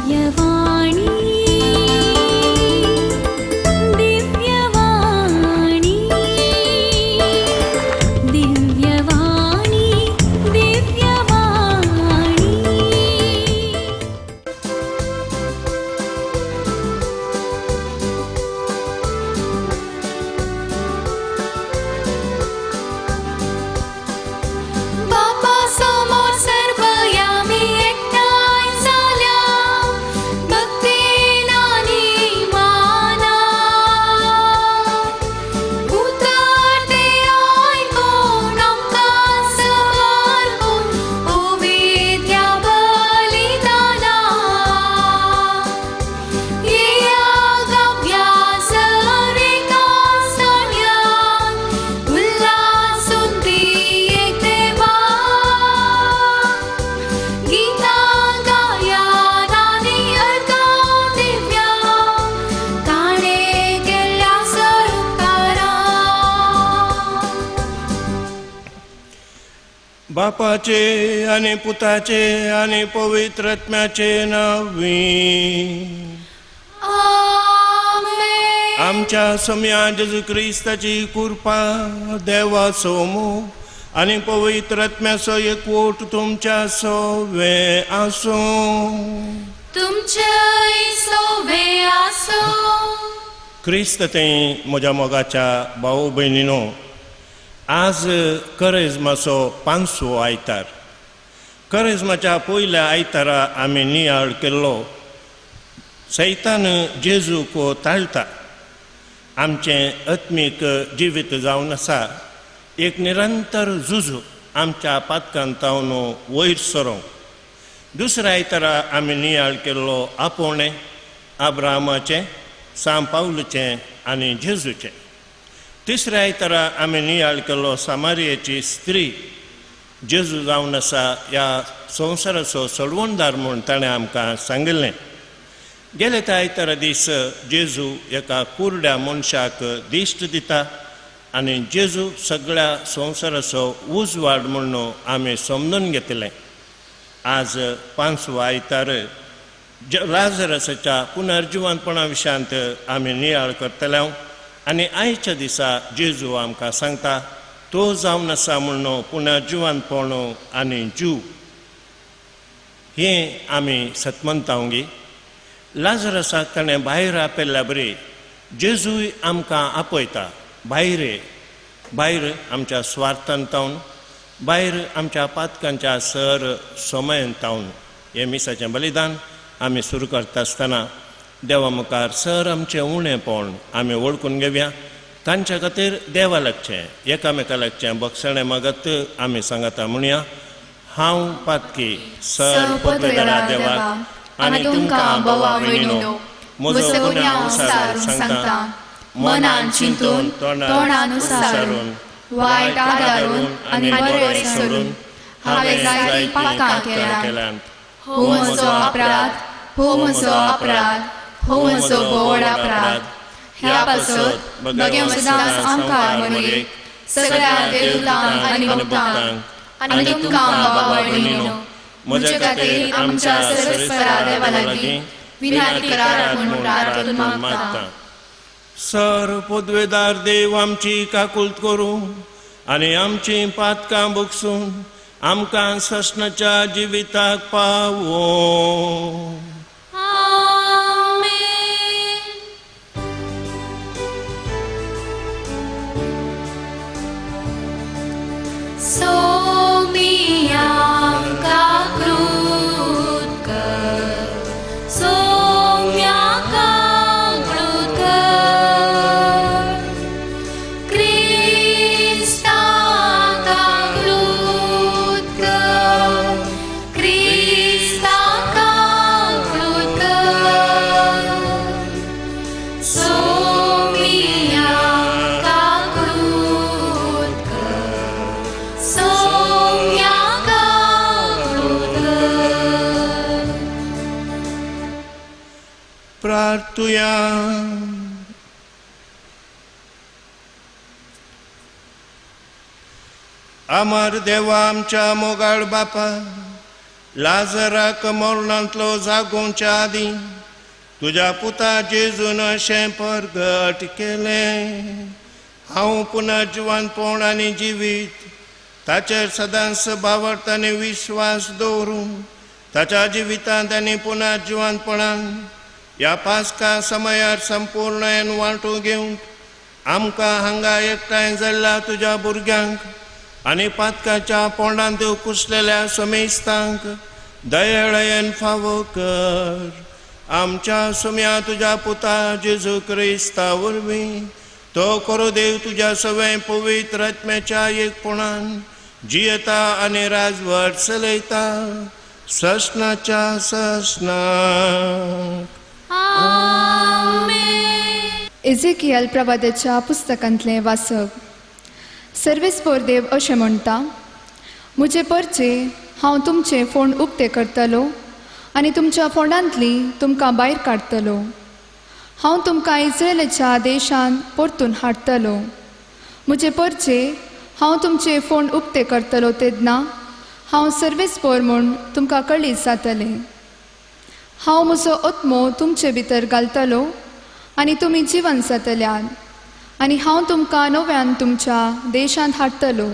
दिव्यवाणी दिव्यवाणी दिव्यवाणी दिव्यवाणी। बापा समोर सर्व यामी एकठांय जाल्या भक्तीन आनी मानान उतर ते आयकून आमकां समर्पून पवित्र बलिदाना येया गावया सर एका सण्यान उल्हासून ती एक देवा गीतां गाया आनी अर्गां दिव्या ताणें केल्ल्या सर उपकारां। बापाचे आनी पुताचे आनी पवित्र आत्म्याचे नांवी। आमेन। आमच्या सम्या जेजू क्रिस्ताची कृपा, देवाचो मोग आनी पवित्र आत्म्याचो एकवट तुमच्या सवे आसूं। तुमचेय सोवे आसूं। क्रिस्त ते म्हज्या मोगाच्या भाव भयणीनो, आज करेजमाचो पांचवो आयतार। करेजमाच्या पयल्या आयतारा आमी नियाळ केल्लो सैतान जेजूक ताळटा। आमचें आत्मीक जिवीत जावन आसा एक निरंतर झुजू आमच्या पातकान तावन वयर सरोंक। दुसऱ्या आयतारा आमी नियाळ केल्लो आपोवणें आब्रामाचें, सांव पावलूचें आनी जेजूचें। तिसऱ्या आयतारा आमी नियाळ केल्लो सामारियेची स्त्री जेजू जावन आसा ह्या संवसाराचो सोडवणदार म्हूण ताणें आमकां सांगिल्लें। गेले त्या आयतारा दीस जेजू एका कुरड्या मनशाक दिश्ट दिता आनी जेजू सगळ्या संवसाराचो उजवाड म्हूण आमी समजून घेतलें। आज पांचवो आयतार लाजरसाच्या पुनर्जिवंतपणा विशयांत आमी नियाळ करतले आनी आयच्या दिसा जेजू आमकां सांगता तो जावन आसा म्हूण पुनर्जिवंतपण आनी जीव। हें आमी सतमंतावंगी। लाजरसाक ताणें भायर आपयल्ल्या बरी जेजूय आमकां आपयता भायर, भायर आमच्या स्वार्थान तावन, भायर आमच्या पातकांच्या सर समयन तावन। हें मिसाचें बलिदान आमी सुरू करता आसतना देवा मुखार सर आमचें उणेपण आमी वळखून घेवया। तांच्या खातीर देवा लागचें, एकामेका लागचें बक्षणें मागत आमी सांगता म्हणया, हांव पातकी सर पदवेदारा देवाक आनी तुमकां भावा भयणीनो म्हजो गुन्यांव सारून सांगता, मनान चिंतून, तोंडान उसारून, वायट आदारून आनी बरें सोडून हांवें जायतीं पातकां केल्यांत। हो म्हजो अपराध, हो म्हजो अपराध, हो म्हजो व्हड अपराध। ह्या पासत भगें सदांच आमकां मरयेक सगळ्या देवतांक आनी भक्तांक आनी तुमकां भावा भयणीनो म्हजे खातीर आमच्या सर्वेस्परा देवा लागीं विनंती करात म्हूण प्रार्थना मागता। सर पदवेदार देव आमची काकुळट करूं आनी आमची पातकां बगसून आमकां ससनाच्या जिविताक पावो। आमेन। सोमियांका कृत कर, सोम्याका कृत कर, क्रिस्ताका कृत कर, क्रिस्ताका कृत कर, सोमियांका कृत कर, सोम्याका कृत कर। प्रार्थुया। अमर देवा आमच्या मोगाळ बापा, लाजराक मरणांतलो जागोवच्या आदीं तुज्या पुता जेजून अशें परगट केलें, हांव पुनर्जिवंतपण आनी जिवीत ताचेर सदांच बावडत आनी विश्वास दवरून ताच्या जिवितांत आनी पुनर्जिवंतपणान ह्या पास्का समयार संपूर्णेन वांटू घेवंक आमकां हांगा एकठांय जाल्ल्या तुज्या भुरग्यांक आनी पातकाच्या पोंडांत कुसलेल्या समेस्तांक दयेळयेन फावो कर. आमच्या सुम्या तुज्या पुता जेजू क्रिस्ता वरवीं तो करो देव तुज्या सगळें पवित्र आत्म्याच्या एकपणान जियेता आनी राजवट चलयता ससनाच्या ससनाक. एझेकियल प्रवादाच्या पुस्तकांतलें वाचप. सर्वेस्पोर देव अशें म्हणटा, म्हजे परचे हांव तुमचें फोंड उक्तें करतलो आनी तुमच्या फोंडांतली तुमकां भायर काडटलो. हांव तुमकां इस्रायलाच्या देशांत परतून हाडटलो. म्हजे परचे हांव तुमचें फोंड उक्तें करतलो तेन्ना हांव सर्वेस्पोर म्हूण तुमकां कळीत जातलें. हांव म्हजो आत्मो तुमचे भितर घालतलो आनी तुमी जिवन जातल्यात आनी हांव तुमकां नव्यान तुमच्या देशांत हाडटलो.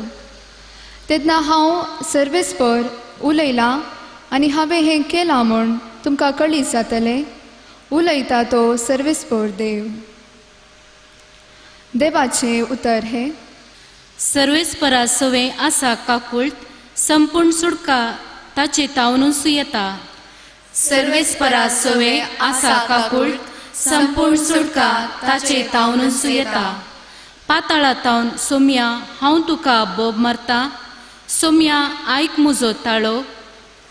तेन्ना हांव सर्वेस्पर उलयलां आनी हांवें हें केलां म्हूण तुमकां कळीत जातलें, उलयता तो सर्वेस्पर देव. देवाचें उतर हें. सर्वेस्परा सवें आसा काकुळट संपूर्ण सुडका ताचे तावनूच येता. सर्वेस्परा सवें आसा काकुळट संपूर्ण सुडका ताचे तावनूच येता. पाताळा तावन सोम्या हांव तुका बोब मारता, सोम्या आयक म्हजो ताळो,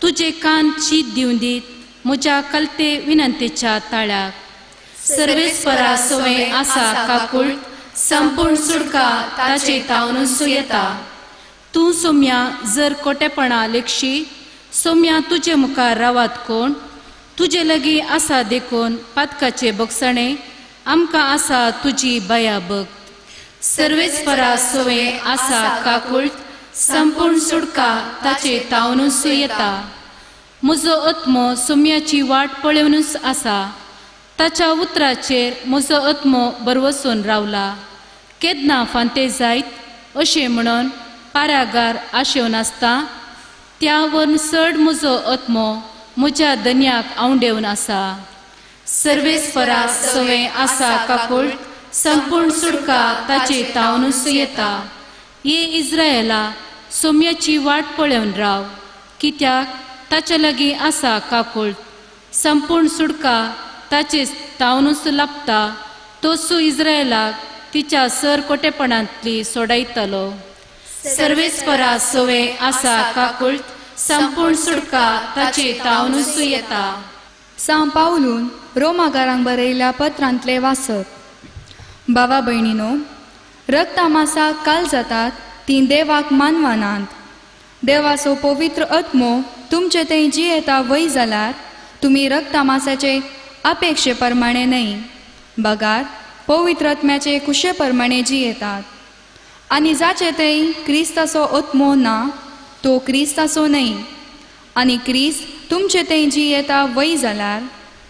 तुजे कान चीत दिवन दीत म्हज्या कलते विनंतेच्या ताळ्याक. सर्वेस्परा सवें आसा काकुळट संपूर्ण सुडका ताचे तावनूच येता. तूं सोम्या जर कोटेपणा लेखशी, सोम्या तुजे मुखार रावात कोण, तुजे लागीं आसा देखून पातकाचे बगसणे आमकां आसा तुजी बया भक्त. सर्वेस्परा सवें आसा काकुळट संपूर्ण सुडका ताचे तावनूच येता. म्हजो आत्मो सोम्याची वाट पळोवनूच आसा, ताच्या उतराचेर म्हजो आत्मो बरवसून रावला. केन्ना फांते जायत अशें म्हणून पारागार आशेवन आसता, त्या वरून चड म्हजो आत्मो म्हज्या दन्याक आंवडेवन आसा. सर्वेस्परा सवें आसा काकुळट संपूर्ण सुडका ताचे तावनूच येता. ये इस्रायला सोम्याची वाट पळोवन राव, कित्याक ताच्या लागीं आसा काकुळट संपूर्ण सुडका ताचे तावनूच लाबता. तोसू इस्रायलाक तिच्या सर कोटेपणांतली सोडायतलो. सर्वेस्परा सवें आसा काकुळट संपूर्ण सुडका ताचे तावनूच येता. सांव पावलून रोमागारांक बरयल्या पत्रांतलें वाचप. बाबा भयणीनो, रक्तामासाक काल जातात तीं देवाक मानवनात. देवाचो पवित्र आत्मो तुमचे थंय जियेता वय जाल्यार तुमी रक्तामासाचे अपेक्षे प्रमाणे न्हय, बगार पवित्र आत्म्याचे कुशे प्रमाणे जियेतात. आनी जाचे थंय क्रिस्ताचो आत्मो ना तो क्रिस्ताचो न्हय. आनी क्रिस्त तुमचे थंय जियेता वय जाल्यार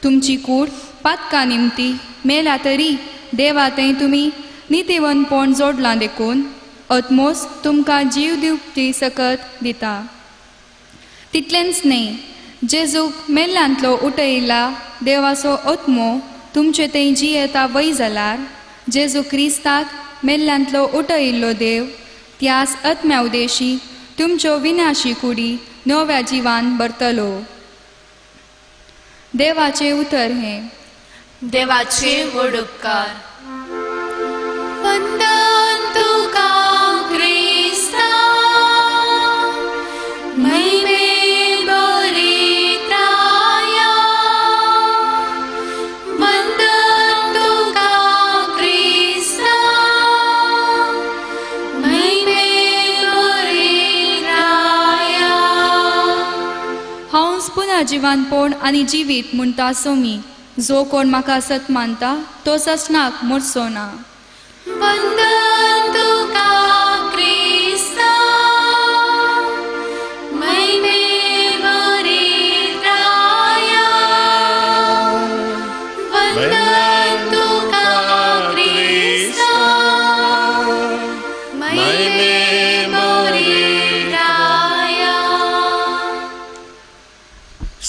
तुमची कूड पातका निमती मेल्या तरी देवा थंय तुमी नितीवंतपण जोडलां देखून आत्मोस तुमकां जीव दिवपी सकत दिता. तितलेंच न्हय, जेजूक मेल्ल्यांतलो उठयला देवाचो आत्मो तुमचे थंय जियेता वय जाल्यार जेजू क्रिस्ताक मेल्ल्यांतलो उठयिल्लो देव त्याच आत्म्या उदेशी तुमच्यो विनाशी कुडी नव्या जिवान भरतलो. देवाचें उतर हें. देवाचे व्हड उपकार. वंदन तुका क्रिस्ता, महिमे बरित्राया. वंदन तुका क्रिस्ता, महिमे बरित्राया. हांव पुनः जिवानपण आनी जिवीत म्हणटा सोमी, जो कोण म्हाका सत मानता तो ससनाक मरचो ना. वंदन तुका क्रिस्ता, महिमे बरित्राया.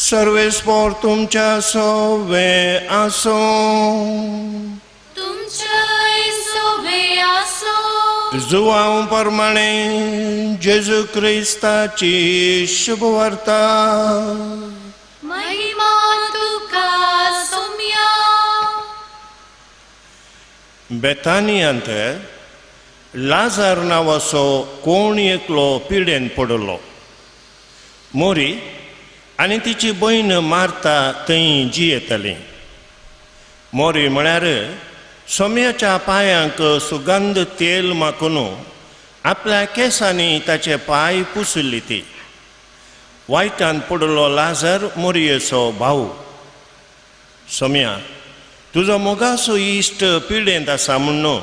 सर्वेस्पोर तुमच्या सोवे आसूं. तुमच्याय सोवे आसो. जुवांव प्रमाणे जेजू क्रिस्ताची शुभवार्ता. महिमा तुका सोम्या. बेतानियांत लाजार नांवाचो कोण एकलो पिडेन पडिल्लो. मोरी आनी तिची भयण मार्ता थंय जियेताली. मोरी म्हळ्यार सोम्याच्या पांयांक सुगंध तेल माखून आपल्या केंसांनी ताचे पांय पुसली ती. वायटान पडिल्लो लाजर मोरयेचो भाव. सोम्या, तुजो मोगाचो इश्ट पिडेंत आसा म्हूण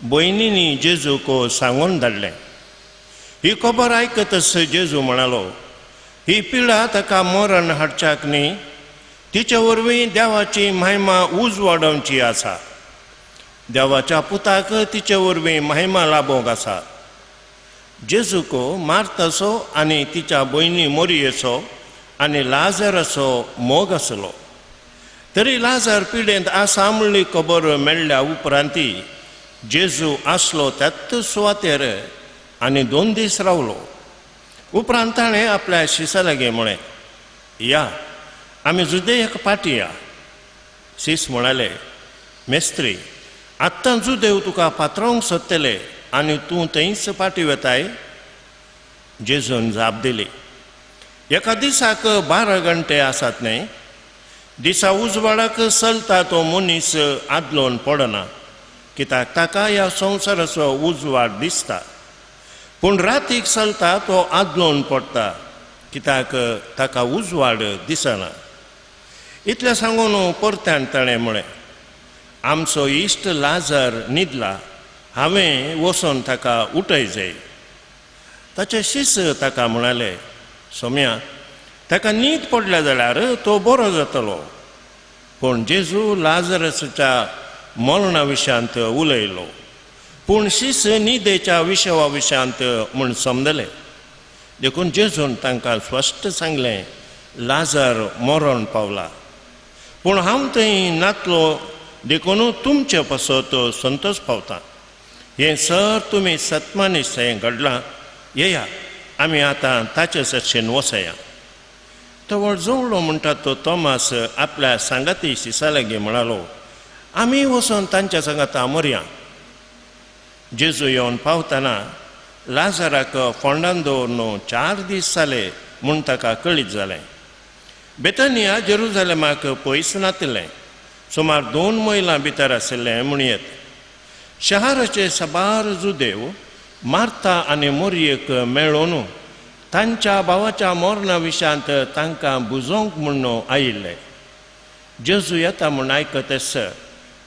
भयणींनी जेजूक सांगून धाडलें. ही खबर आयकतच जेजू म्हणालो, ही पिडा ताका मरण हाडच्याक न्ही, तिचे वरवीं देवाची महिमा उजवाडोवची आसा. देवाच्या पुताक तिचे वरवीं महिमा लाभोवंक आसा. जेजूक मार्ताचो आनी तिच्या भयणी मोरयेचो आनी लाजराचो मोग आसलो. तरी लाजर पिडेंत आसा म्हणली खबर मेळ्ळ्या उपरांती जेजू आसलो त्याच सुवातेर आनी 2 दीस रावलो. उपरांत ताणें आपल्या शिसा लागीं म्हळें, या आमी जुदेक फाटीं या. शीस म्हणाले, मेस्त्री, आत्तां जुदेव तुका पात्रावंक सोदतले आनी तूं थंयच फाटीं वेताय. जेजून जाप दिली, एका दिसाक 12 घंटे आसात न्हय? दिसा उजवाडाक चलता तो मनीस आदलोन पडना, कित्याक ताका ह्या संवसाराचो उजवाड दिसता. पूण रातीक चलता तो आदलोन पडटा, कित्याक ताका उजवाड दिसना. इतलें सांगून परत्यान ताणें म्हळें, आमचो इश्ट लाजर न्हिदला, हांवें वचोन ताका उठय जाय. ताचे शीस ताका म्हणाले, सोम्या, ताका न्हीद पडल्या जाल्यार तो बरो जातलो. पूण जेजू लाजरसाच्या मरणा विशयांत उलयलो, पूण शीस न्हिदेच्या विशवा विशयांत म्हूण समजले. देखून जेजून तांकां स्पश्ट सांगलें, लाजर मरण पावला, पूण हांव थंय नातलो देखून तुमचे पासत संतोश पावता. हें सर तुमी सतमानीस हें घडलां, येया आमी आतां ताचे सरशेन वसया. तवळ जवळो म्हणटा तो तोमास आपल्या सांगाती शिसा लागीं म्हणालो, आमी वचोन तांच्या सांगाता मरया. जेजू येवन पावतना लाजराक फोंडान दवरून 4 दीस जाले म्हूण ताका कळीत जालें. बेतानिया जेरुजलेमाक पयस नातिल्लें, सुमार 2 मैलां भितर आशिल्लें म्हणयेत. शहराचे साबार जुदेव मार्ता आनी मोरयेक मेळोवन तांच्या भावाच्या मरणा विशयांत तांकां बुजोवंक म्हूण आयिल्ले. जेजू येता म्हूण आयकतच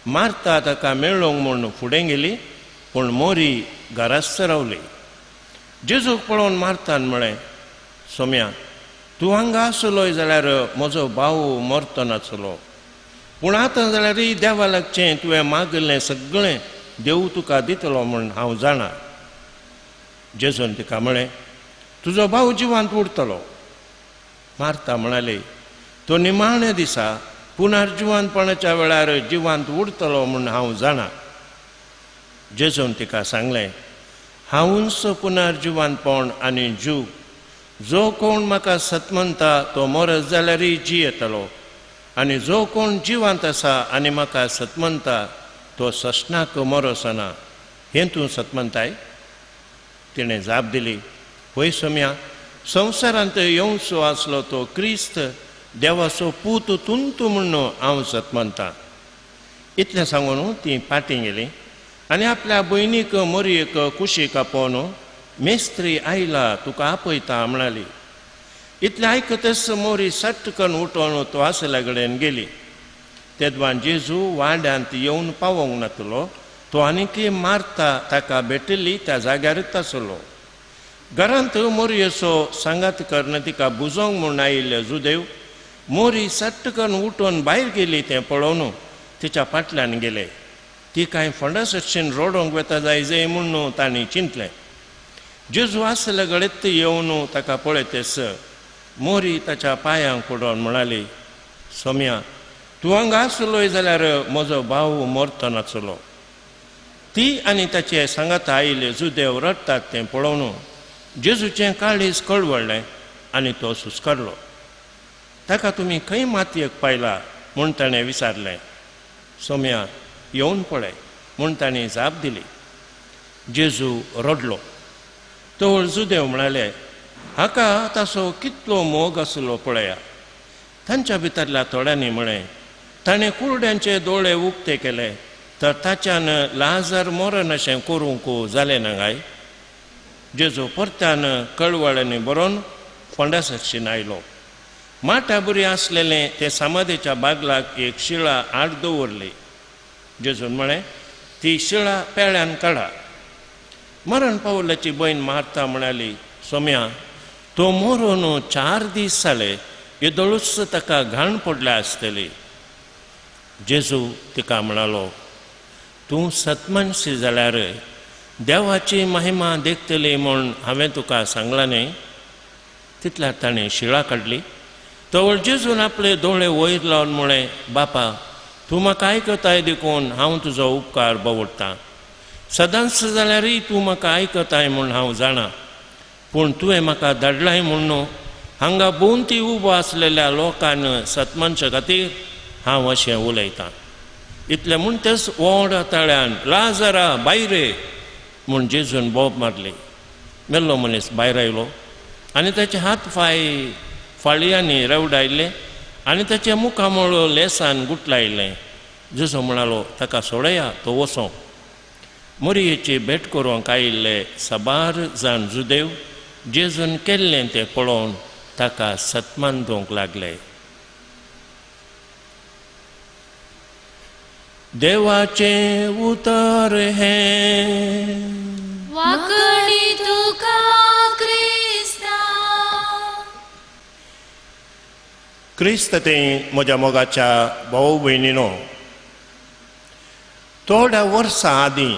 मार्ता ताका मेळोवंक म्हूण फुडें गेली, पूण मोरी घराच रावली. जेजूक पळोवन मार्तान म्हळें, सोम्या, तूं हांगा आसलोय जाल्यार म्हजो भाव मरतो नासलो, पूण आतां जाल्यार देवा लागचें तुवें मागिल्लें सगळें देव तुका दितलो म्हूण हांव जाणा. जेजून तिका म्हळें, तुजो भाव जिवांत उरतलो. मार्ता म्हणाली, तो निमाण्या दिसा पुनर्जिवानपणाच्या वेळार जिवांत उरतलो म्हूण हांव जाणा. जेजून तिका सांगलें, हांवूच पुनर्जिवानपण आनी जीव. जो कोण म्हाका सतमनता तो मरत जाल्यारय जियेतलो, आनी जो कोण जिवांत आसा आनी म्हाका सतमनता तो ससनाक मरोसना. हें तूं सतमनताय? तिणें जाप दिली, पळय सोम्या, संवसारांत येवचो आसलो तो क्रिस्त देवाचो पूत तुंतू म्हूण हांव सतमनता. इतलें सांगून ती फाटीं गेली आनी आपल्या भयणीक मोरयेक कुशीक आपोवन, मेस्त्री आयला तुका आपयता म्हणाली. इतलें आयकतच मोरी सट्टकन उठोवन तो आसल्या कडेन गेली. तेदवान जेजू वाड्यांत येवन पावोंक नातलो, तो आनीकय मारता ताका भेटिल्ली त्या जाग्यारच आसलो. घरांत मोरयेचो सांगात करून तिका बुजोवंक म्हूण आयिल्ले जुदेव मोरी सट्टकन उठोवन भायर गेली तें पळोवन तिच्या फाटल्यान गेले. ती कांय फोंडा सरशीन रडोवंक वता जाय जाय म्हूण तांणी चिंतलें. जेजू आसले गळेत येवन ताका पळयतच मोरी ताच्या पांयांक पडोवन म्हणाली, सोम्या, तूं हांगा आसलोय जाल्यार म्हजो भाव मरतो नासलो. ती आनी ताचे सांगाता आयिल्ले जुदेव रडटात तें पळोवन जेजूचें काळीज कळवळ्ळें आनी तो सुस्कारलो. ताका तुमी खंय मातयेक पायला म्हूण ताणें विचारलें. सोम्या, येवन पळय म्हूण ताणें जाप दिली. जेजू रडलो. तवळ जुदेव म्हणाले, हाका ताचो कितलो मोग आसलो पळया. तांच्या भितरल्या थोड्यांनी म्हळें, ताणें कुरड्यांचे दोळे उक्ते केले तर ताच्यान लाजर मरण अशें करूंक जालें ना काय? जेजू परत्यान कळवळ्यांनी बरोवन फोंड्या सरशीन आयलो. माटा बरी आसलेलें ते समाधीच्या बागलाक एक शिळा आड दवरली. जेजून म्हळें, ती शिळा पेळ्यान काडा. मरण पावल्याची भयण मारता म्हणाली, सोम्या, तो मरून 4 दीस जाले, येदोळूच ताका घाण पडल्या आसतली. जेजू तिका म्हणालो, तूं सतमनशी जाल्यार देवाची महिमा देखतली म्हूण हांवें तुका सांगलां न्ही? तितल्यार ताणें शिळा काडली. तवळ जेजून आपले दोळे वयर लावन म्हळें, बापा, तूं म्हाका आयकताय देखून हांव तुजो उपकार बवडटां. सदांच जाल्यारय तूं म्हाका आयकताय म्हूण हांव जाणा, पूण तुवें म्हाका धाडलाय म्हूण न्हू हांगा भोंवती उबो आसलेल्या लोकान सतमानशा खातीर हांव अशें उलयतां. इतलें म्हणटच व्हड ताळ्यान लाजरा भायर म्हूण जेजून बोब मारली. मेल्लो मनीस भायर आयलो आनी ताचे हात पांय फाळयांनी रेवडायले आनी ताचें मुखामळ लेसान गुटलायलें. जेजू म्हणालो, ताका सोडया, तो वचों. मोरयेची भेट करूंक आयिल्ले साबार जाण जुदेव जेजून केल्लें तें पळोवन ताका सत्मान दिवंक लागले. देवाचें उतर हें. वाकडी तुका क्रिस्ता. क्रिस्त तें म्हज्या मोगाच्या भाव भयणीनो, थोड्या वर्सां आदीं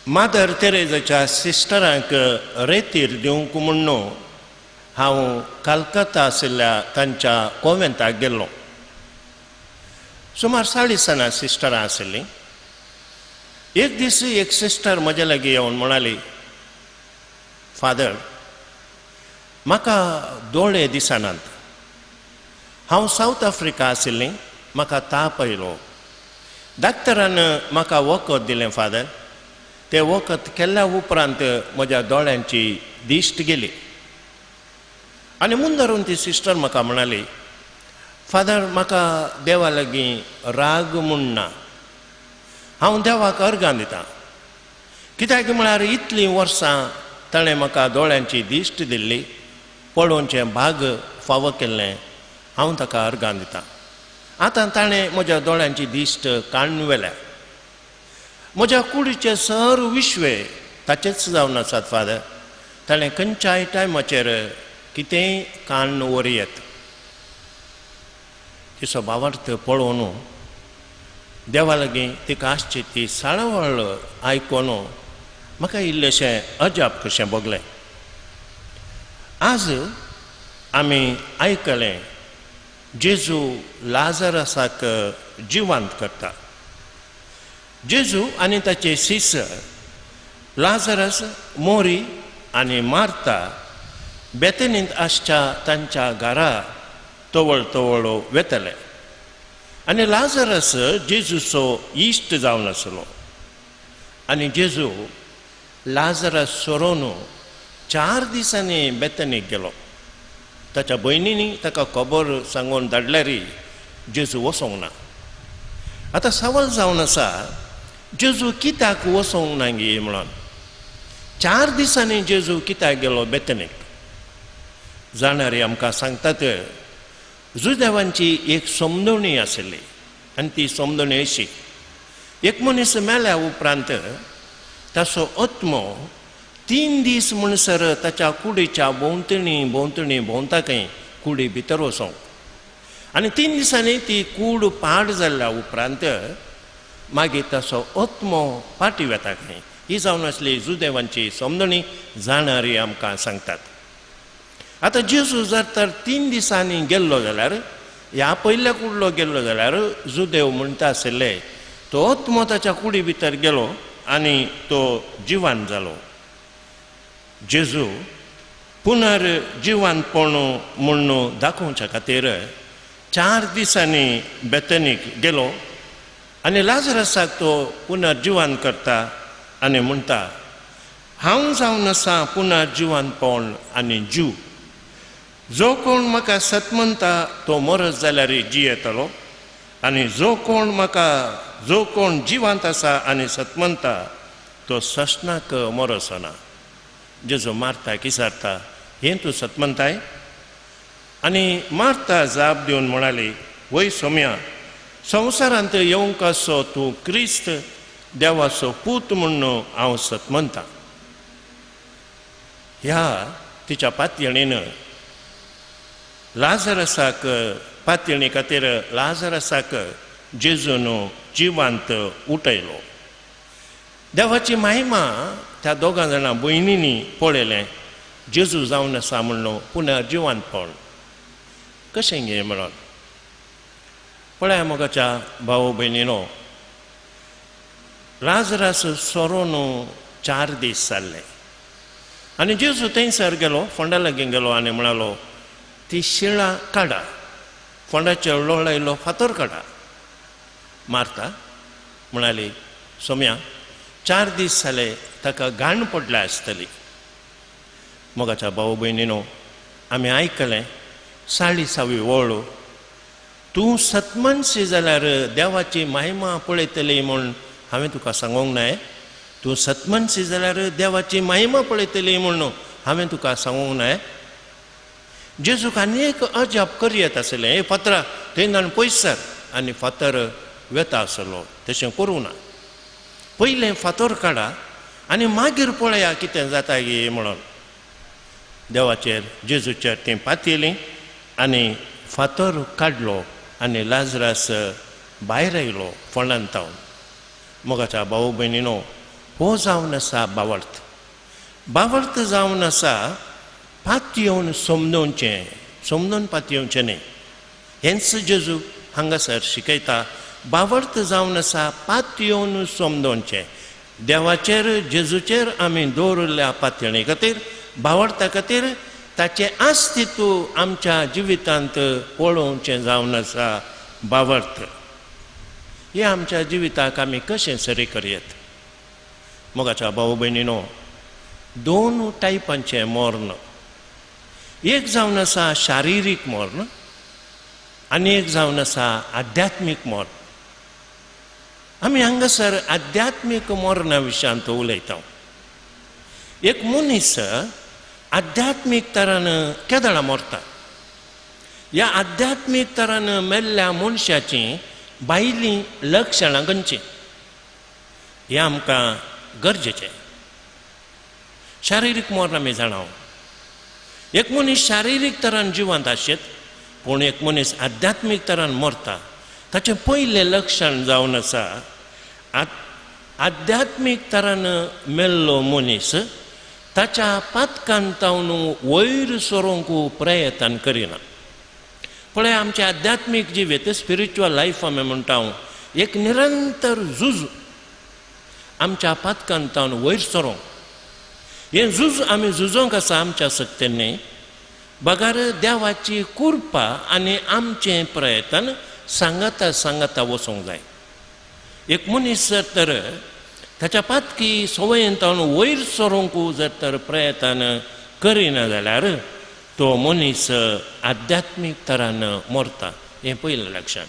मादर तेरेजाच्या सिस्टरांक रेतीर दिवंक म्हूण हांव कलकत्ता आशिल्ल्या तांच्या कोवेंताक गेल्लो. सुमार 40 जाणां सिस्टरां आशिल्लीं. एक दीस एक सिस्टर म्हज्या लागीं येवन म्हणाली, फादर, म्हाका दोळे दिसनात. हांव सावथ आफ्रिका आशिल्लीं, म्हाका ताप आयलो. डाक्टरान म्हाका वखद दिलें फादर. तें वखद केल्ल्या उपरांत म्हज्या दोळ्यांची दिश्ट गेली. आनी मुंदरून ती सिस्टर म्हाका म्हणाली, फादर, म्हाका देवा लागीं राग म्हूण ना, हांव देवाक अर्गां दितां. कित्याक म्हळ्यार इतलीं वर्सां ताणें म्हाका दोळ्यांची दिश्ट दिल्ली, पळोवचें भाग फावो केल्लें, हांव ताका अर्गां दितां. आतां ताणें म्हज्या दोळ्यांची दिश्ट काडून व्हेल्या. म्हज्या कुडीचे सर विश्वे ताचेच जावन आसात फादर. ताणें खंयच्याय टायमाचेर कितेंय काडून व्हरयेत. तिचो भावार्थ पळोवन देवा लागीं तिका आसची ती साळावळ आयकून म्हाका इल्लेशें अजाप कशें भोगलें. आज आमी आयकलें जेजू लाजरसाक जिवंत करता. जेजू आनी ताचे शिश्य लाजरस, मोरी आनी मार्ता बेतनींत आसच्या तांच्या घरा तवळ तवळ वेतले आनी लाजरस जेजूचो इश्ट जावन आसलो. आनी जेजू लाजरस सोरोवन 4 दिसांनी बेतनीक गेलो. ताच्या भयणींनी ताका खबर सांगून धाडल्यारी जेजू वचोंक ना. आतां सवाल जावन आसा, जेजू कित्याक वचोंक ना गी म्हणून. 4 दिसांनी जेजू कित्याक गेलो बेतनीक? जाणारी आमकां सांगतात, जुदेवांची एक समजवणी आशिल्ली आनी ती समजवणी अशी, एक मनीस मेल्या उपरांत ताचो आत्मो 3 दीस म्हणसर ताच्या कुडीच्या भोंवतणी भोंवतणी भोंवता खंय, कुडी भितर वचोंक. आनी 3 दिसांनी ती कूड पाड जाल्ल्या उपरांत मागीर ताचो आत्मो फाटी वेता खंय. ही जावन आसली जुदेवांची समजणी, जाणारी आमकां सांगतात. आतां जेजू जर तर 3 दिसांनी गेल्लो जाल्यार, ह्या पयल्या कुडलो गेल्लो जाल्यार जुदेव म्हणटा आशिल्ले तो आत्मो ताच्या कुडी भितर गेलो आनी तो जिवान जालो. जेजू पुनर जिवानपण म्हूण दाखोवच्या खातीर 4 दिसांनी बेतनीक गेलो आनी लाजरसाक तो पुनर्जिवन करता आनी म्हणटा, हांव जावन आसा पुनर्जिवनपण आनी जीव. जो कोण म्हाका सत म्हणटा तो मरत जाल्यार जियेतलो आनी जो कोण जिवांत आसा आनी सत म्हणटा तो ससनाक मरसना. जेजू मारता किसारता, हें तूं सत म्हणटाय? आनी मार्ता जाप दिवन म्हणाली, वय सोम्या, संवसारांत येवंक आसो तूं क्रिस्त देवाचो पूत म्हूण हांव सत म्हणटा. ह्या तिच्या पातयणीन लाजरसाक पातयणी खातीर लाजरसाक जेजून जिवांत उठयलो. देवाची महिमा त्या दोगां जाणां भयणींनी पळयलें जेजू जावन आसा म्हणून पुनः जिवांतपण कशें गे म्हणून. पळय मोगाच्या भाव भयणीनो, लाजरस सोरोन 4 दीस जाल्ले आनी जेजू थंयसर गेलो, फोंडा लागीं गेलो आनी म्हणालो, ती शिळां काडा, फोंडाचेर लोळायलो फातर काडा. मारता म्हणाली, सोम्या, 4 दीस जाले ताका घाण पडल्या आसतली. मोगाच्या भाव भयणीनो, आमी आयकलें 40वी वळ, तूं सतमनशी जाल्यार देवाची महिमा पळयतली म्हूण हांवें तुका सांगूंक नाय. तूं सतमनशी जाल्यार देवाची महिमा पळयतली म्हूण हांवें तुका सांगूंक नाय. जेजूक आनी एक अजाप करयत आसलें, हे फातरा थंयच्यान पयस सर, आनी फातर वेता आसलो. तशें करूं ना, पयलें फातर काडा आनी मागीर पळया कितें जाता गे म्हणून. देवाचेर जेजूचेर तीं पातयलीं आनी फातर काडलो आनी लाजरस भायर आयलो फोंडांत तावन. मोगाच्या भाव भयणीनो, हो जावन आसा बावर्त. बावर्त जावन आसा पातयेवन समजोवचें, समजून पातयेवचें न्ही. हेंच जेजू हांगासर शिकयता. बावर्त जावन आसा पातयेवन समजोवचें. देवाचेर जेजूचेर आमी दवरिल्ल्या पातयणे खातीर, बावर्ता खातीर ताचें अस्तित्व आमच्या जिवितांत पळोवचें जावन आसा बावर्त. हें आमच्या जिविताक आमी कशें सरी करयत? मोगाच्या भाव भयणीनो, 2 टायपांचें मर्ण. एक जावन आसा शारिरीक मर्ण आनी एक जावन आसा आध्यात्मीक मर्ण. आमी हांगासर आध्यात्मीक मरणा विशयांत उलयता. एक मनीस आध्यात्मीक तरान केदळा मरता. ह्या आध्यात्मीक तरान मेल्ल्या मनशाचीं भायलीं लक्षणां खंयचीं हें आमकां गरजेचें. शारिरीक मरण आमी जाणा, एक मनीस शारिरीक तरान जिवांत आसत, पूण एक मनीस आध्यात्मीक तरान मरता. ताचें पयलें लक्षण जावन आसा आध्यात्मीक तरान मेल्लो मनीस ताच्या पातकान तावन वयर सरूंक प्रयत्न करिना. पळय, आमचें आध्यात्मीक जिवीत, स्पिरिच्युअल लायफ आमी म्हणटा, एक निरंतर झूज आमच्या पातकान तावन वयर सरूंक. हें झूज आमी झुजोंक आसा आमच्या शक्तीन न्ही, बगर देवाची कृपा आनी आमचें प्रयत्न सांगाता सांगाता वचूंक जाय. एक मनीस जर तर ताच्या पातकी संवयेन तावन वयर सरूंक जर तर प्रयत्न करिना जाल्यार तो मनीस आध्यात्मीक तरान मरता. हें पयलें लक्षण.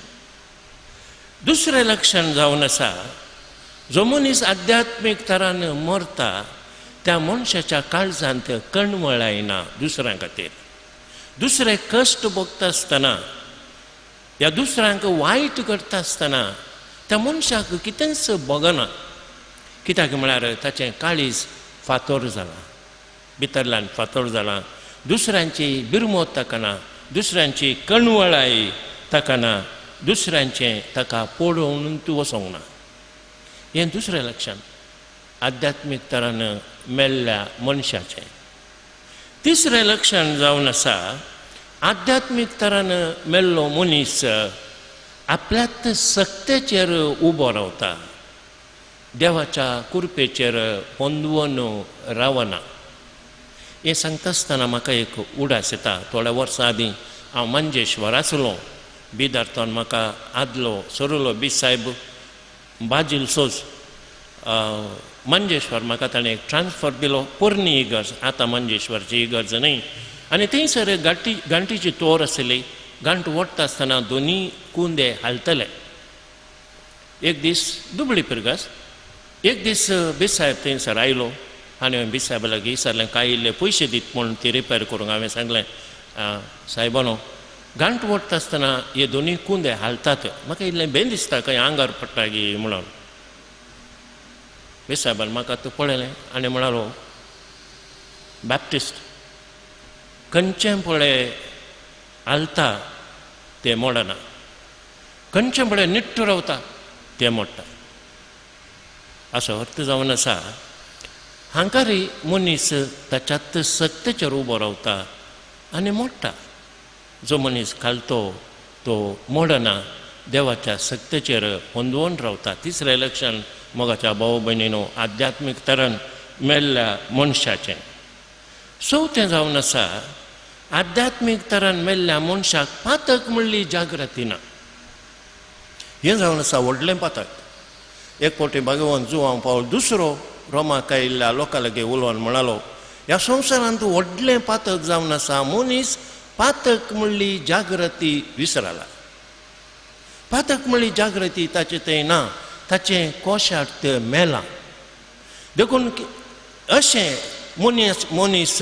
दुसरें लक्षण जावन आसा, जो मनीस आध्यात्मीक तरान मरता त्या मनशाच्या काळजांत कणवळ येना दुसऱ्यां खातीर. दुसरे कश्ट भोगता आसतना ह्या दुसऱ्यांक वायट करता आसतना त्या मनशाक कितेंच भोगना. कित्याक म्हळ्यार ताचें काळीज फातोर जालां, भितरल्यान फातोर जालां. दुसऱ्यांची बिरमोत ताका ना, दुसऱ्यांची कणवळाय ताका ना, दुसऱ्यांचें ताका पळोवन तूं वचोंक ना. हें दुसरें लक्षण आध्यात्मीक तरान मेल्ल्या मनशाचें. तिसरें लक्षण जावन आसा आध्यात्मीक तरान मेल्लो मनीस आपल्याच सक्तेचेर उबो रावता, देवाच्या कृपेचेर पोंदवन रावना. हें सांगता आसतना म्हाका एक उडास येता. थोड्या वर्सां आदीं हांव मंजेश्वर आसलो. बिदर्थान म्हाका आदलो सरुलो बी साहेब बाजील सोज मंजेश्वर म्हाका ताणें एक ट्रान्सफर दिलो. पोरणी इगर्ज, आतां मंजेश्वरची इगर्ज न्हय. आनी थंयसर गांठीची तोर आसली. गांठ ओडटा आसतना दोनी कुंदे हालतले. एक दीस दुबळी पिरगास एक दीस बेसाहेब थंयसर आयलो आनी हांवें बेसाहेबा लागीं विचारलें कांय इल्ले पयशे दीत म्हूण ती रिपेर करूंक. हांवें सांगलें सायबानो गांठ ओडटा आसतना हे दोनी कुंदे हालतात, म्हाका इल्लें बेन दिसता खंय आंगार पडटा गी म्हणून. बेसाहेबान म्हाका तो पळयलें आनी म्हणालो बॅप्टिस्ट खंयचें पळय हालता तें मोडना, खंयचें पळय निट्ट रावता तें मोडटा. असो अर्थ जावन आसा हांकां मनीस ताच्यात सक्तेचेर उबो रावता आनी मोडटा. जो मनीस घालतो तो मोडना, देवाच्या सक्तेचेर होंदवून रावता. तिसरें लक्षण मोगाच्या भाव भयणीनो आध्यात्मीक तरण मेल्ल्या मनशाचें. चवथें जावन आसा आध्यात्मीक तरान मेल्ल्या मनशाक पातक म्हणली जागृती ना. हें जावन आसा व्हडलें पातक. एक फावटी भगवान जुवांव पावल दुसरो रोमाक आयिल्ल्या लोकां लागीं उलोवन म्हणालो ह्या संवसारांत व्हडलें पातक जावन आसा, मनीस पातक म्हणली जागृती विसरला. पातक म्हणली जागृती ताचे थंय ना, ताचें कोशार्थ मेलां. देखून अशें मनीस मनीस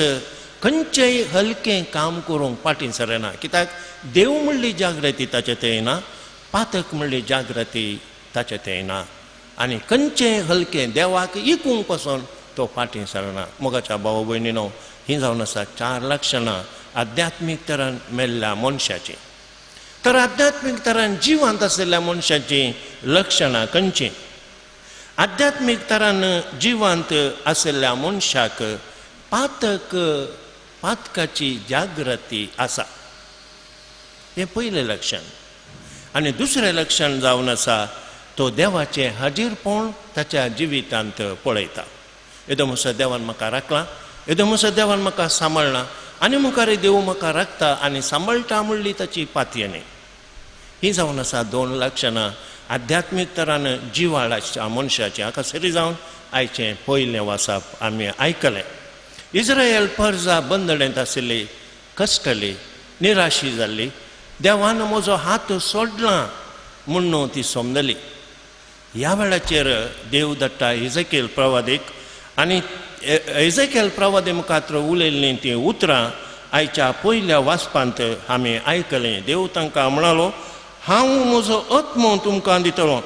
खंयचेय हलकें काम करूंक फाटीं सरना, कित्याक देव म्हणली जागृती ताचे थंय ना, पातक म्हणली जागृती ताचे थंय ना आनी खंयचें हलकें देवाक इकूंक पसून तो फाटीं सरना. मोगाच्या भाव भयणीनो हीं जावन आसा चार लक्षणां आध्यात्मीक तरान मेल्ल्या मनशाचीं. तर आध्यात्मीक तरान जिवंत आशिल्ल्या मनशाचीं लक्षणां खंयचीं? आध्यात्मीक तरान जिवंत आशिल्ल्या मनशाक पातक पातकाची जागृती आसा, हें पयलें लक्षण. आनी दुसरें लक्षण जावन आसा तो देवाचें हाजीरपण ताच्या जिवितांत पळयता. येदो म्हसो देवान म्हाका राखला, येदो म्हसो देवान म्हाका सांबाळ्ळा आनी मुखार देव म्हाका राखता आनी सांबाळटा म्हणली ताची पातयेणी. ही जावन आसा दोन लक्षणां आध्यात्मीक तरान जिवाळ आसच्या मनशाचें. हाका सरी जावन आयचें पयलें वाचप आमी आयकलें. इस्रायल परजा बंदडेंत आशिल्ली, कश्टली, निराशी जाल्ली, देवान म्हजो हात सोडला म्हूण ती समजली. ह्या वेळाचेर देव धाडटा इजेकेल प्रवादीक आनी इजेकेल प्रवादी मुखार उलयल्लीं तीं उतरां आयच्या पयल्या वाचपांत आमी आयकलें. देव तांकां म्हणालो हांव म्हजो आत्मो तुमकां दितलो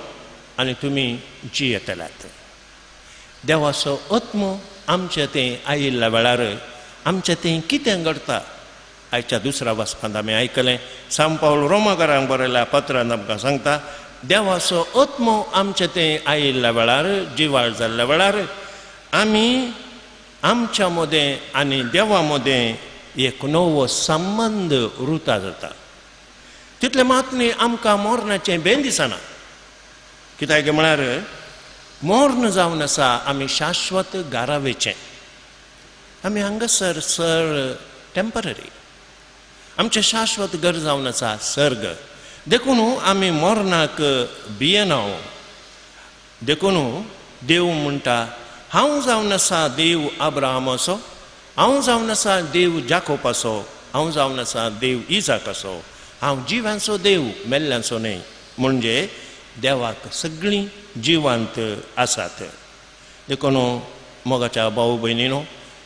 आनी तुमी जियेतल्यात. देवाचो आत्मो आमचे थंय आयिल्ल्या वेळार आमचे थंय कितें घडटा आयच्या दुसऱ्या वाचपांत आमी आयकलें. सांव पावल रोमाकारांक बरयल्या पत्रान आमकां सांगता देवाचो आत्मो आमचे थंय आयिल्ल्या वेळार जिवाळ जाल्ल्या वेळार आमी आमच्या मदें आनी देवा मदें एक नवो संबंद रुता जाता. तितलें मात न्ही आमकां मरणाचें बेन दिसना, कित्याक म्हळ्यार मर्ण जावन आसा आमी शाश्वत गारावेचें, आमी हांगासर सर टेंपररी, आमचें शाश्वत घर जावन आसा सर्ग. देखून आमी मरणाक भियेना. देखून देव म्हणटा हांव जावन आसा देव अब्राहमाचो, हांव जावन आसा देव जाकोबाचो, हांव जावन आसा देव इजाकाचो, हांव जिवांचो देव मेल्ल्यांचो न्हय. म्हणजे देवाक सगळीं जिवांत आसात. देखून मोगाच्या भाव भयणीनो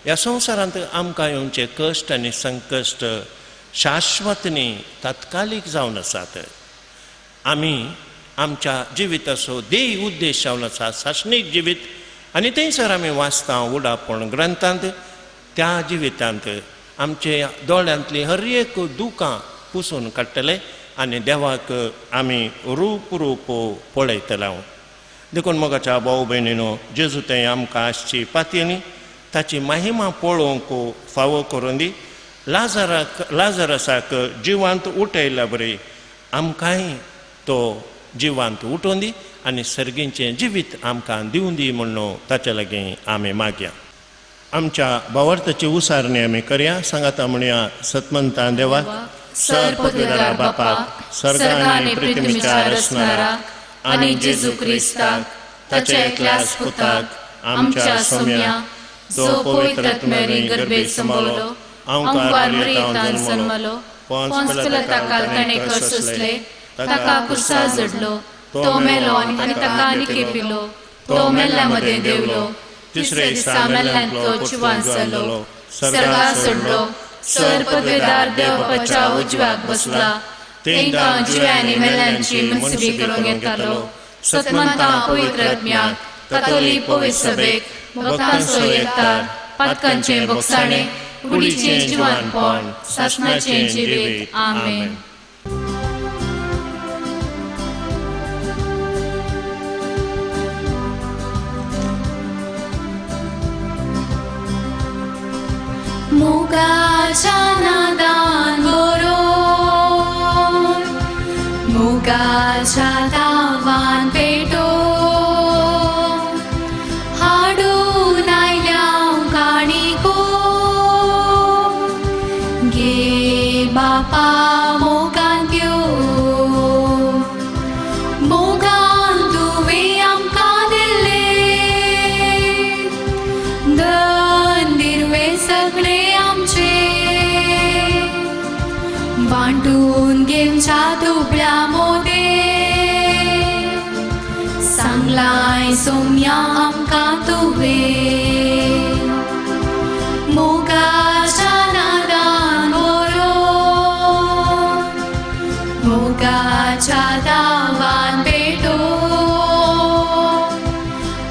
ह्या संवसारांत आमकां येवचे कश्ट आनी संकश्ट शाश्वत न्ही, तात्कालीक जावन आसात. आमी आमच्या जिविताचो ध्येय उद्देश जावन आसा सासणीक जिवीत आनी थंयसर आमी वाचता उडापण ग्रंथांत त्या जिवितांत आमचे दोळ्यांतली हर एक दुकां पुसून काडटले आनी देवाक आमी रूप रूप पळयतले. देखून मोगाच्या भाव भयणीनो जेजू थंय आमकां आसची पातयेणी ताची महिमा पळोवंक फावो करून दी. लाजरसाक जिवांत उठयल्या बरी आमकांय तो जिवांत उठोवन दी आनी सर्गींचें जिवीत आमकां दिवन दी म्हणून ताचे लागीं आमी मागया. आमच्या भावार्थाची उसारणी आमी करया. सांगाता म्हणया सतमंतां देवाक, सर पदवीदार बापाक, सर्ग आनी पृथ्वीच्या रचणाराक आनी जेजू क्रिस्ताक ताच्या एकल्याच पुताक आमच्या सोम्या, जो पवित्र आत्म्यानी गर्भेत संभवलो, अंकार मरियेंत जन्मलो, पोन्स पिलाताकाल ताणें कश्ट सोंसले, ताका कुर्सार जडलो, तो मेलो आनी ताका आनी पिलो, तो मेल्ल्या मदें देंवलो, तिसरे दिसा मेल्ल्यांतलो जिवान जालो, सर्गार चडलो, सर पदवेदार देवबापाच्या उजव्याक बसला, तेंकां जिव्या आनी मेल्ल्यांची मनसुबी करूंक येतालो. सतमंतां पवित्र आत्म्याक, कातोलीक पवित्र सभेक, भक्तांचो एकतार, पातकांचें बोगसाणें, कुडीचें जिवानपण, सासणाचें जिवीत. आमेन. मोगाच्या नादान बरोवन, मोगाच्या तावान पेटोवन, हाडून आयल्या काणिको, गे बापा मोगान त्यो, मोगान तुवें आमकां दिल्लें धन दिर्वें सगळें वांटून घेवच्या दुबळ्या मोदे, सांगलाय सोम्या आमकां तुवें. मोगाच्या नादान बरोवन, मोगाच्या दावान पेटोवन,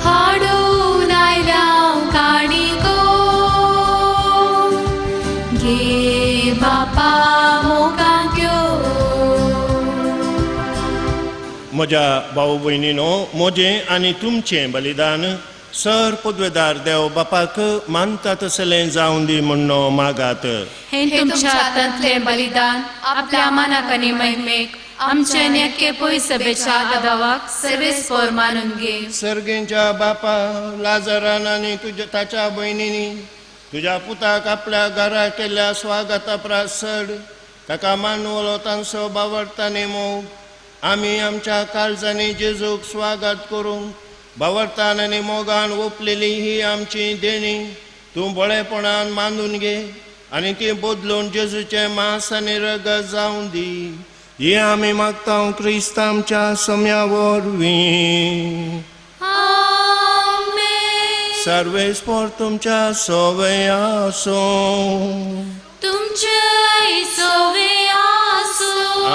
हाडून आयल्या काणिको, गे बापा. म्हज्या भाव भयणीनो, म्हजें आनी तुमचें बलिदान सर पदवेदार देव बापाक मानता तसलें जावन दी म्हण्ण मागात. हें तुमच्या हातांतलें बलिदान आपल्या मानाक आनी महिमेक, आमचे नेके पय सभेच्या आदावाक सर्वेस्पोर मानून घे. सर्गेंच्या बापा, लाजरान आनी तुज्या ताच्या भयणींनी तुज्या पुताक आपल्या घरा केल्ल्या स्वागता प्रास चड ताका मानवलो तांचो बावडटा आनी मोग आमी आमच्या काळजांनी जेजूक स्वागत करूंक बावडतान आनी मोगान ओंपलेली ही आमची देणी तूं बळेपणान मानून घे आनी ती बदलून जेजूचें मांस आनी रगत जावन दी. ही आमी मागता क्रिस्त आमच्या सम्या वरवीं. सर्वेस्पोर तुमच्या सोवे आसूं. तुमचेय सोवे आसूं.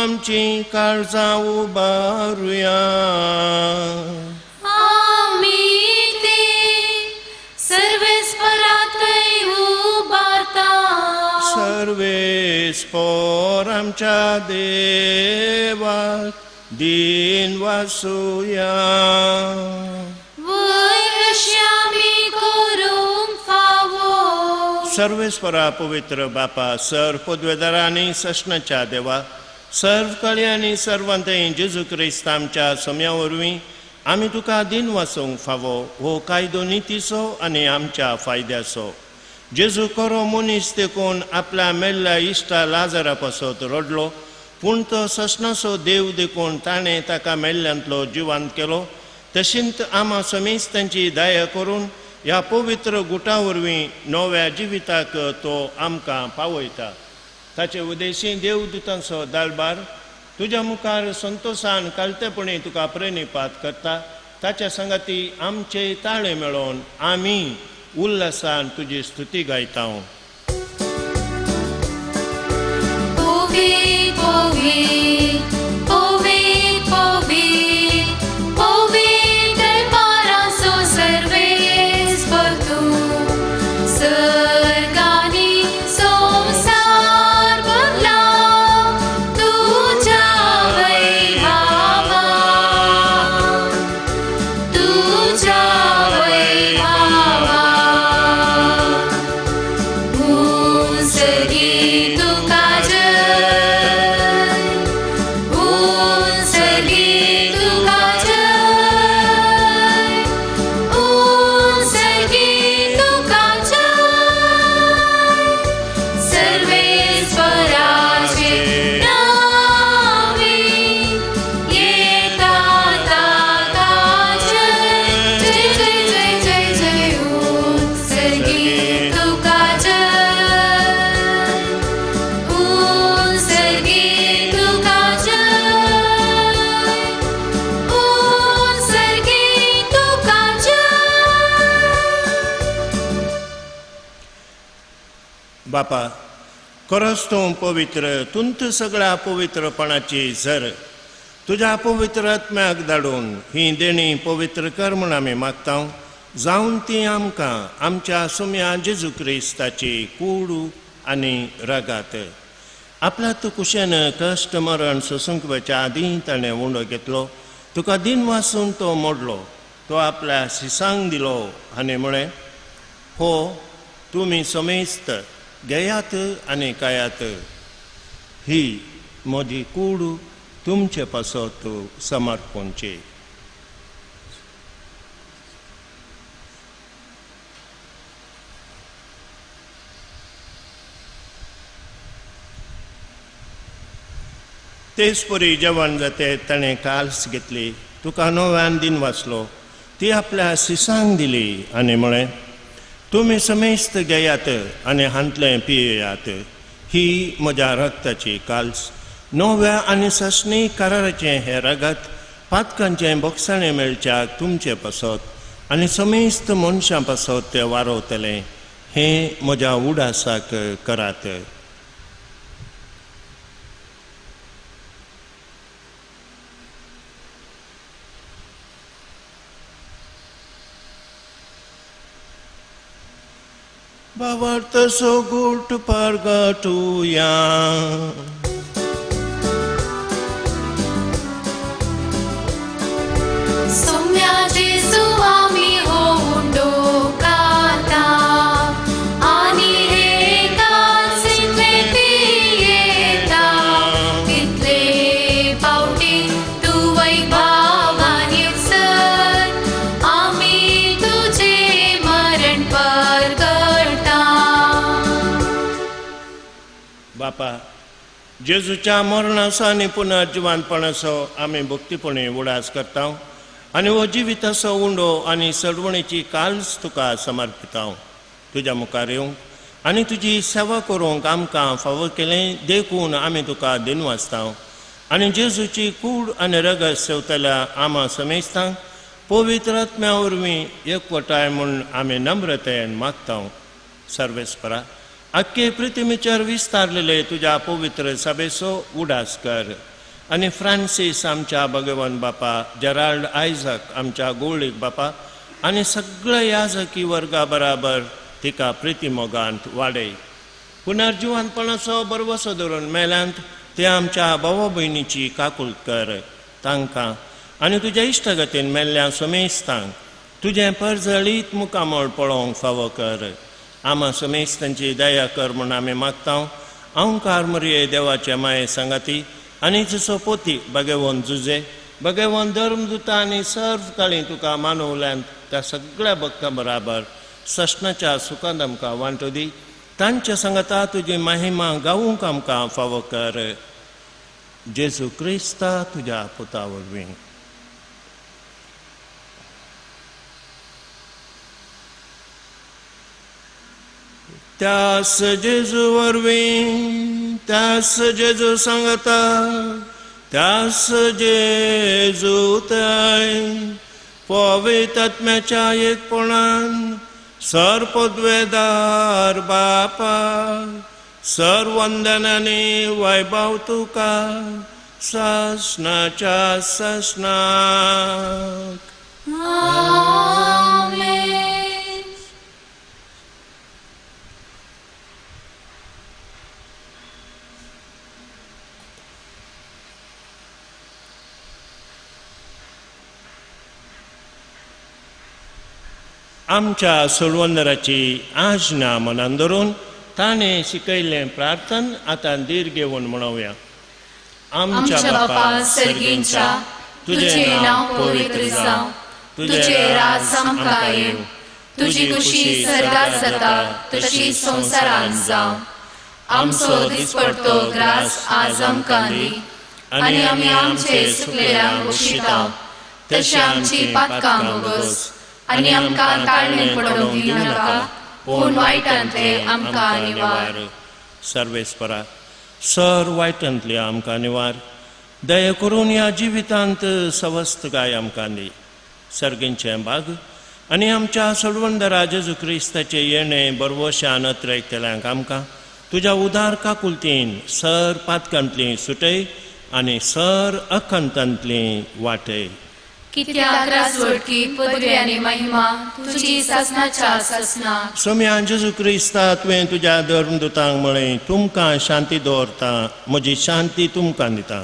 आमची काळजां उबारुया. आमी ती सर्वेस्परांतय उबारता. सर्वेस्पोर आमच्या देवाक दीन वासुया. सर्वेस्परा पवित्र बापा, सर पदवेदारांनी सश्णाच्या देवा, सर्व कळयांनी सर्वांतय जेजू क्रिस्त आमच्या सम्या वरवीं आमी तुका दीन वाचोवंक फावो हो कायदो नितीचो आनी आमच्या फायद्याचो. जेजू खरो मनीस देखून आपल्या मेल्ल्या इश्टा लाजरा पासत रडलो, पूण तो सश्णाचो देव देखून ताणें ताका मेल्ल्यांतलो जिवांत केलो. तशींच आमा समेस्त तांची दया करून ह्या पवित्र गुटा वरवीं नव्या जिविताक तो आमकां पावयता. ताचे उदेशी देवदूतांचो दरबार तुज्या मुखार संतोशान कालतेपणी तुका प्रणिपात करता. ताच्या संगाती आमचे ताळे मेळोवन आमी उल्हासान तुजी स्तुती गायता. तुझ्या वैभवा. बापा, खरोच तूं पवित्र, तुंत सगळ्या पवित्रपणाची झर. तुज्या पवित्र आत्म्याक धाडून ही देणी पवित्र कर म्हूण आमी मागता, जावन ती आमकां आमच्या सुम्या जेजू क्रिस्ताची कूड आनी रगात. आपल्या तूं कुशेन कश्ट मरण सोसूंक वचच्या आदीं ताणें उंडो घेतलो, तुका दिन वासून तो मोडलो, तो आपल्या शिसांक दिलो आनी म्हळें, हो तुमी समेस्त घेयात आनी खायात, ही म्हजी कूड तुमचे पासत समर्पणची. तेच परी जेवण जाते ताणें काल्स घेतली, तुका नव्यान दिन वाचलो, ती आपल्या शिसांक दिली आनी म्हळें, तुमी समेस्त घेयात आनी हांतलें पियेयात, ही म्हज्या रक्ताची काल्स, नव्या आनी ससणी कराराचें हें रगत पातकांचें बोगसाणें मेळच्याक तुमचे पासत आनी समेस्त मनशां पासत तें वारवतलें, हें म्हज्या उडासाक करात. भावार्थ सोगूट परगटुया. सोम्या जेजू आमी हो उंडो खाता आनी हे कासिंतले पियेता, तितले पावटी तूं वय भावान येवसर आमी तुजें मरण परगटा. बापा, जेजूच्या मरणाचो आनी पुनर्जिवानपणाचो आमी भक्तीपणी उडास करता आनी हो जिविताचो उंडो आनी सडवणेची काल्स तुका समर्पिता. तुज्या मुखार येवंक आनी तुजी सेवा करूंक आमकां फावो केलें देखून आमी तुका दिनवासता आनी जेजूची कूड आनी रगत सेवतल्या आमा समेस्तांक पवित्र आत्म्या वरवीं एकवटाय म्हूण आमी नम्रतेन मागता. सर्वेस्परा, आख्खे पृथ्वीचेर विस्तारलेले तुज्या पवित्र सभेचो उडास कर आनी फ्रांसीस आमच्या भगवान बापा, जेराल्ड आयझक आमच्या गोळीक बापा आनी सगळ्या याजकी वर्गा बराबर तिका प्रितीमोगांत वाडय. पुनर्जिवानपणाचो बरवसो धरून मेल्यांत ते आमच्या भावा भयणीची काकूळ कर, तांकां आनी तुज्या इश्टगतीन मेल्ल्या समेस्तांक तुजें परजळीत मुखामळ पळोवंक फावो कर. आमा समेस्तांची दया कर म्हूण आमी मागता. अंकार मरये देवाचे माये सांगाती आनी तुजो पोती भगवंत जुजे भगवंत धर्मदुता आनी सर्व काळी तुका मानवल्यांत त्या सगळ्या भक्तां बराबर सश्णाच्या सुखांत आमकां वांटो दी. तांच्या सांगाता तुजी महिमा गावूंक आमकां फावो कर. जेजू क्रिस्ता तुज्या पुता वरवीं. त्यास जेजू वरवीं, त्यास जेजू सांगता, त्यास जेजू थंय पवित्र आत्म्याच्या एकपणान सर्पद्वेदार बापा सर्वंदनानी वैभव तुका ससनाच्या ससनाक. आमेन. आमच्या सोडवंदराची आज्ञा मनान धरून ताणें शिकयल्लें प्रार्थन आतां धीर घेवन म्हणोवया. आमच्या बापा सर्गींच्या, तुजें नांव पवित्र जावं, तुजें राज आमकां येवं, तुजी खुशी सर्गात जाता तशी संवसारांत जावं. आमचो दिसपडतो ग्रास आज आमकां दी आनी आमी आमचे सुकलेल्यांक बक्षिता तशें आमची पातकां भोगोस आनी आमकां ताळणें पडोवंक दिवं नाका, पूण वायटांतले आमकां निवार. सर्वेस्परा, सर वायटांतले आमकां निवार. दया करून ह्या जिवितांत सवस्तकाय आमकां दी. सर्गींचें भाग आनी आमच्या सोडवंदरा जेजू क्रिस्ताचें येणें बरवशान अत्रयतल्यांक आमकां तुज्या उदार काकुलतीन सर पातकांतली सुटय आनी सर अखंतांतली वाटय. कित्याक राजवटकी पदवी आनी महिमा तुजी सासनाच्या सासनाक. सोम्या जेजू क्रिस्ता, तुवें तुज्या धर्मदुतांक म्हळें, तुमकां शांती दवरता, म्हजी शांती तुमकां दिता.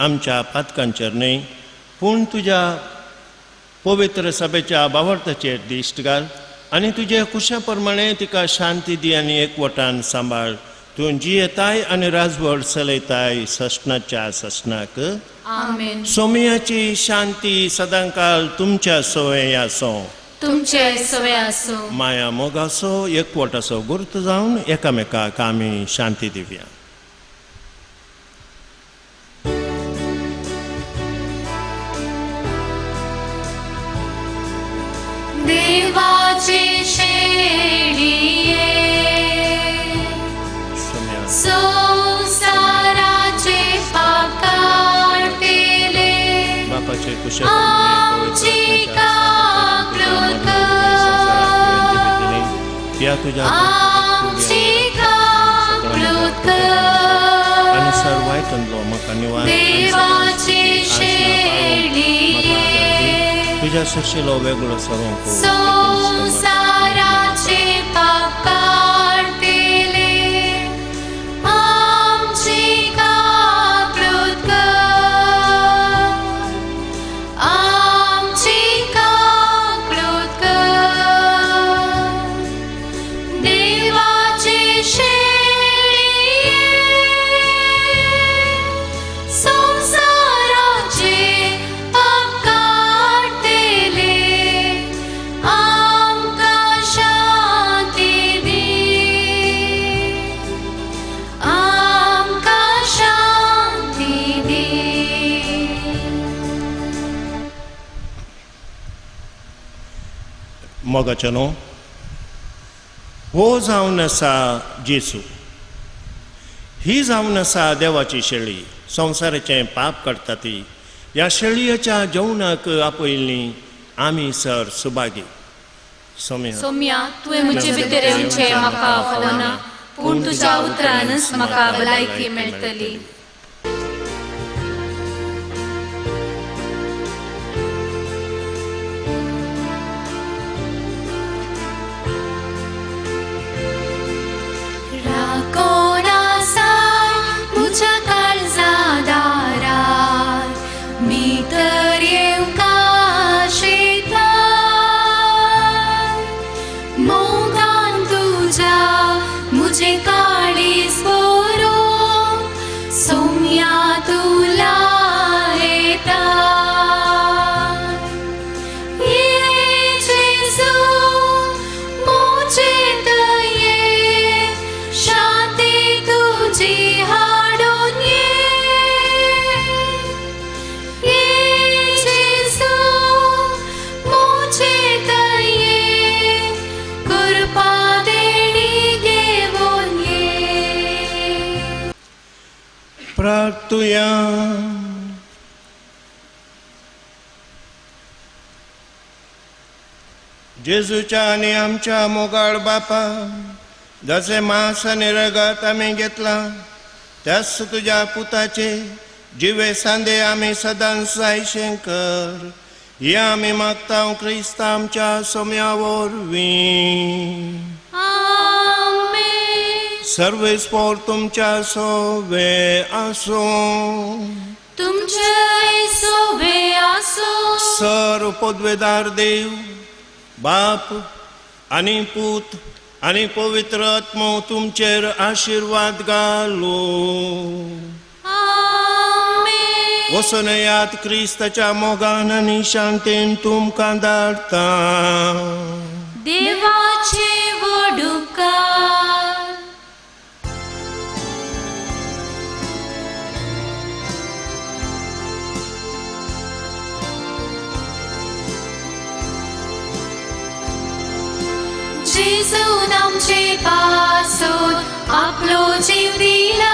आमच्या पातकांचेर न्हय पूण तुज्या पवित्र सभेच्या बावडताचेर दिश्ट घाल आनी तुजे कुशा प्रमाणे तिका शांती दी आनी एकवटान सांबाळ. तूं जियेताय आनी राजवट चलयताय ससनाच्या ससनाक. आमेन. सोमयाची शांती सदांकाल तुमच्या सवय आसो. तुमचे सवय आसूं. माया मोगाचो एकवटाचो गुर्त जावन एकामेकाक आमी शांती दिवया. देवाचे शेळये सोम्या संवसाराचे पाप काडटेले बापाचे कुशल आमची काकूट त्या तुज्या आमची काकूट आनी सर वायटनलो म्हाका निवार देवाचे शेळये तुज्या सुशिलो वेगळो सरोंक संवसाराचे पाप काडटेले आमची काकूट कर, आमची काकूट कर. देवाचे शेळये संवसाराचे पाप काडटेले आमकां शांती दी, आमकां शांती दी. मोगाचें न्हू हो जावन आसा जेजू, ही जावन आसा देवाची शेळी, संवसाराचें पाप काडटा ती. ह्या शेळयेच्या जेवणाक आपयल्ली आमी सर सुभागी. सोम्या सोम्या, तुवें म्हजे भितर येवचें म्हाका फावना, पूण तुज्या उतरानच म्हाका भलायकी मेळटली. राखून आसाय म्हज्या काळजा दारार, भितर येवंक आशेताय. मोगान तुज्या म्हजें काळीज भरून सोम्या तुला येता. ये जेजू म्हजे दये, शांती तुजी हाडून ये. ये जेजू म्हजे दये, कृपा देणी घेवन ये. प्रार्थुया. जेजूच्या आनी आमच्या मोगाळ बापा, जशें मांस आनी रगत आमी घेतलां त्याच तुज्या पुताचे जिवे सांदे आमी सदांच जायशें कर. हे आमी मागता क्रिस्ता आमच्या सोम्या वरवीं. आमेन. सर्वेस्पोर तुमच्या सोवे आसूं. तुमचे सोवे आसूं. सर पदवेदार देव बाप आनी पूत आनी पवित्र आत्मो तुमचेर आशिर्वाद घालू. आमेन. वचून येयात क्रिस्ताच्या मोगान आनी शांतीन तुमकां धाडटा. देवाचे वडुकार. जेजून आमचे पासून आपलो जीव दिला.